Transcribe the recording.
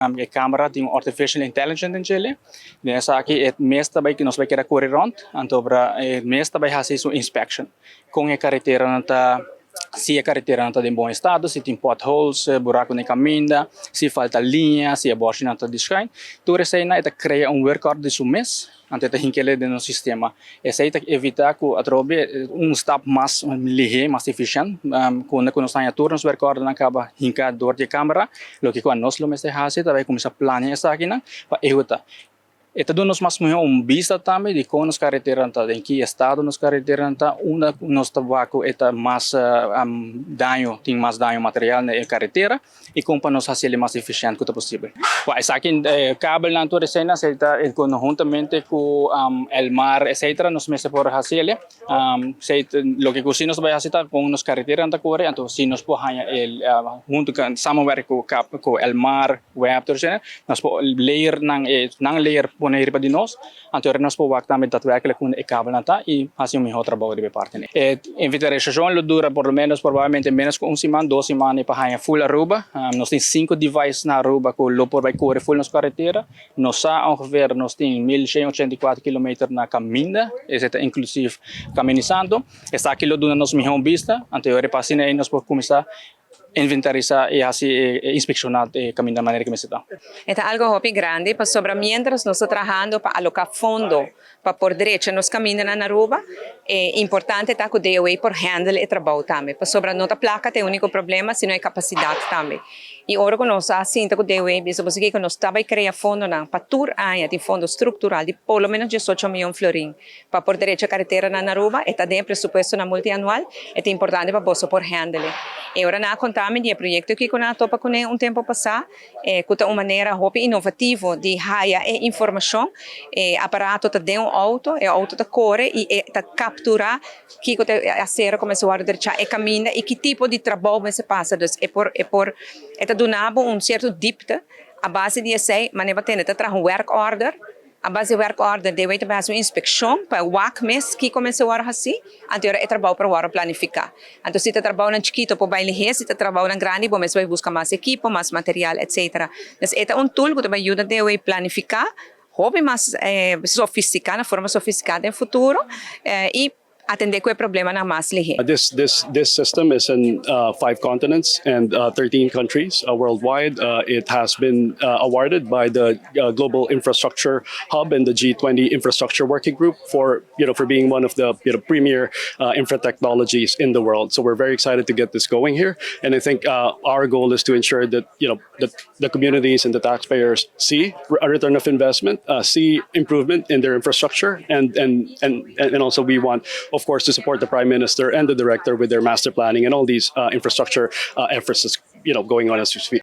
E camera tin artificial intelligence den dje. Den esaki e mes ta bay nos bay keda core rond, anto e mes ta bay haci su inspection. Con e caretera nan ta, si e caretera nan ta den bon estado, si tin potholes, buraco den caminda, si falta liña, si e boshi nan ta di schuin. Tur esey nan ta crea un work order di su mes, anto ta hink'e den nos sistema. Esey ta evita cu atrobe un stap mas lihe, mas eficiente, cu nos haya tur nos work order nan caba hinca door di camera, loke cu nos lo mester haci, ta bay cuminsa planea esaki nan pa ehecuta. E ta duna nos mas miho un bista tambe di con nos caretera ta, den ki estado nos caretera ta, unda nos ta wak cu ta mas daño, tin mas daño material na caretera y con pa nos haci mas eficiente cu posibel. Well, esaki kabel nan tur esey ta conhuntamente cu Elmar, etc. Nos mester por haci. Esey loke cu si nos bay haci ta con nos caretera ta core, anto si nos por haya el hunto cu samenwerk cu Elmar, web, tur esey, nos por layer nan nan layer pone riba di nos, anto nos por wak tambe daadwerkelijk con e kabel nan ta y haci un miho trabou di parte ne. E inventarisacion lo dura por lo menos probablemente menos cu un siman, 2 siman pa haya full Aruba. Nos tin cinco devices na Aruba cu lo por bay core full nos caretera. Nos sa ongeveer nos tin 1184 kilometer na caminda, esey ta inclusive caminda santo. Esaki lo duna nos miho bista, anto pa asina nos por cuminsa inventarisa y asina inspecciona e caminda manera cu ta. E ta algo hopi grandi, pasobra mientras nos ta trahando pa aloca fondo pa por drecha nos caminda na Aruba, e importante ta cu DOW por handle e trabou tambe. Pasobra no ta placa ta e unico problema, sino e capacidad tambe. Y ora cu nos a sinta cu DOW, bisa bo cu nos ta bay crea fondo nan pa tur aña, di fondo structural di por lo menos 18 miyon florin pa por drecha caretera na Aruba, ta den presupuesto na multianual, ta importante pa bo por handle. Y ora nan a conta mi di e proyecto cu nan a topa cu un tempo pasa, cu un manera hopi inovativo di haya e informacion, e aparato ta den un auto, e auto ta core y ta captura kico ta haci como se wordo e caminda y ki tipo di trabou mester pasa, dus e por e ta duna bo un cierto diepte a base di esey, manera tene ta traha un work order. A base di work order, DOW ta haci un inspeccion pa wak mes kico mester wordo haci, anto e trabou por wordo planifica. Anto si ta trabou nan chikito por bay lihe, si ta trabou nan grandi, bo mester bay busca mas ekipo, mas material, etc. Dus e ta un tool cu ta bay yuda DOW planifica, hopi mas sofistica, na forma sofistica den futuro, y atende cu e problema nan mas lihe. This system is in five continents and 13 countries worldwide. It has been awarded by the Global Infrastructure Hub and the G20 Infrastructure Working Group for you know for being one of the premier infra technologies in the world. So we're very excited to get this going here, and I think our goal is to ensure that you know that the communities and the taxpayers see a return of investment, see improvement in their infrastructure, and also we want, of course, to support the Prime Minister and the Director with their master planning and all these infrastructure efforts that's going on as we speak.